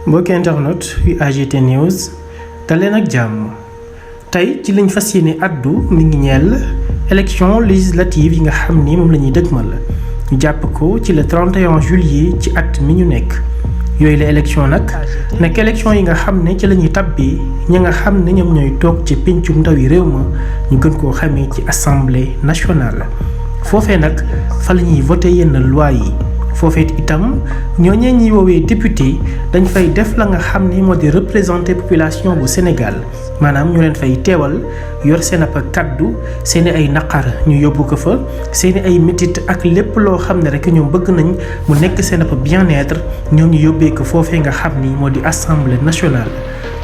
mbokki internet yu AGT News daleen ak jàmm tey ci liñ fas yéene addu mi ngi ñeel élection législative yi nga xam ni moom la ñuy dëgmal ñu jàpp ko ci le 31 juillet ci at mi ñu nekk yooyu la élection nag nekk élection yi nga xam ne ci la ñuy tabbee ñi nga xam ne ñoom ñooy toog ci pencum ndaw yi réew ma ñu gën koo xamee ci assemblée nationale foofee nag fa la ñuy voté yenn loi yi foofee itam ñooñee ñuy woowee député dañ fay def la nga xam ni moo di représenter population bu Sénégal maanaam ñu leen fay teewal yor seen ab kaddu seeni ay naqar ñu yóbbu ko fa seeni ay métit ak lépp loo xam ne rek ñoom bëgg nañ mu nekk seen ab bien-être ñoom ñu yóbbee ko foofee nga xam ni moo di assemblée nationale.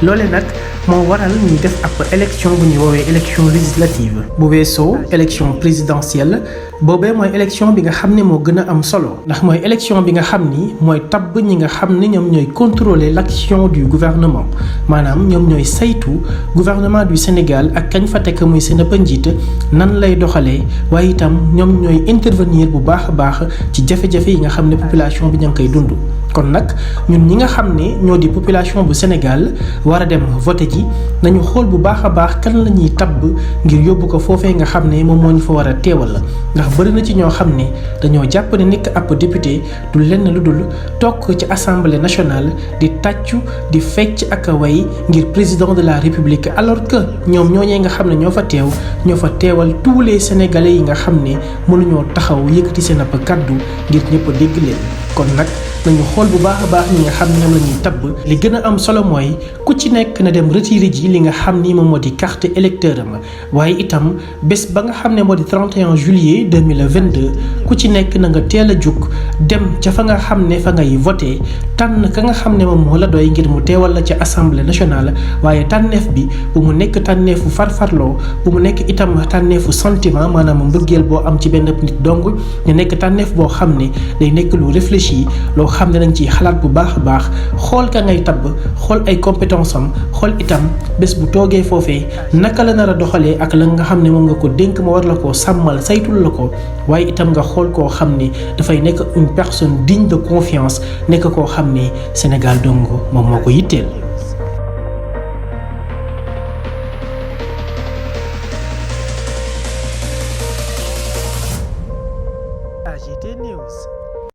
loole nag moo waral ñuy def ab élection bu ñuy woowee élection législative bu weesoo élection présidentielle boobee mooy élection bi nga xam ne moo gën a am solo ndax mooy élection bi nga xam ni mooy tabb ñi nga xam ne ñoom ñooy contrôler l'action du gouvernement maanaam ñoom ñooy saytu gouvernement du Sénégal ak kañ fa tekk muy seen njiit nan lay doxalee waaye itam ñoom ñooy intervenir bu baax a baax ci jafe-jafe yi nga xam ne population bi ña ngi koy dund. kon nag ñun ñi nga xam ne ñoo di population bu Sénégal war a dem voté ji nañu xool bu baax a baax kan la ñuy tabb ngir yóbbu ko foofee nga xam ne moom moo ñu fa war a teewal ndax bëri na ci ñoo xam ne dañoo jàpp ne nekk ab député du lenn lu dul toog ci assemblée nationale di tàccu di fecc ak a way ngir président de la république alors que ñoom ñooñee nga xam ne ñoo fa teewal tous les sénégalais yi nga xam ne mënuñoo taxaw yëkkati seen ab kaddu ngir ñëpp a dégg leen kon nag nañu xool bu baax a baax ñi nga xam ne ñoom la ñuy tabb li gën a am solo mooy ku ci nekk na dem retiré ji li nga xam ni moom moo di carte électeur am waaye itam bés ba nga xam ne moo di 31 juillet 2022 ku ci nekk na nga teel a jug dem ca fa nga xam ne fa ngay voté tànn ka nga xam ne moom moo la doy ngir mu teewal la ca assemblée nationale waaye tànneef bi bu mu nekk tànneefu farfarloo bu mu nekk itam tànneefu sentiment maanaam mbëggeel boo am ci benn nit dong ñu nekk tànneef boo xam ne day nekk lu réfléchi loo xam ne dañ ciy xalaat bu baax a baax xool ka ngay tabb xool ay compétence am xool itam bés bu toogee foofee naka la nar a doxalee ak la nga xam ne moom nga ko dénk ma war la koo sàmmal saytul la ko waaye itam nga xool koo xam ne dafay nekk une personne digne de confiance nekk koo xam ne Sénégal dong moom moo ko yitteel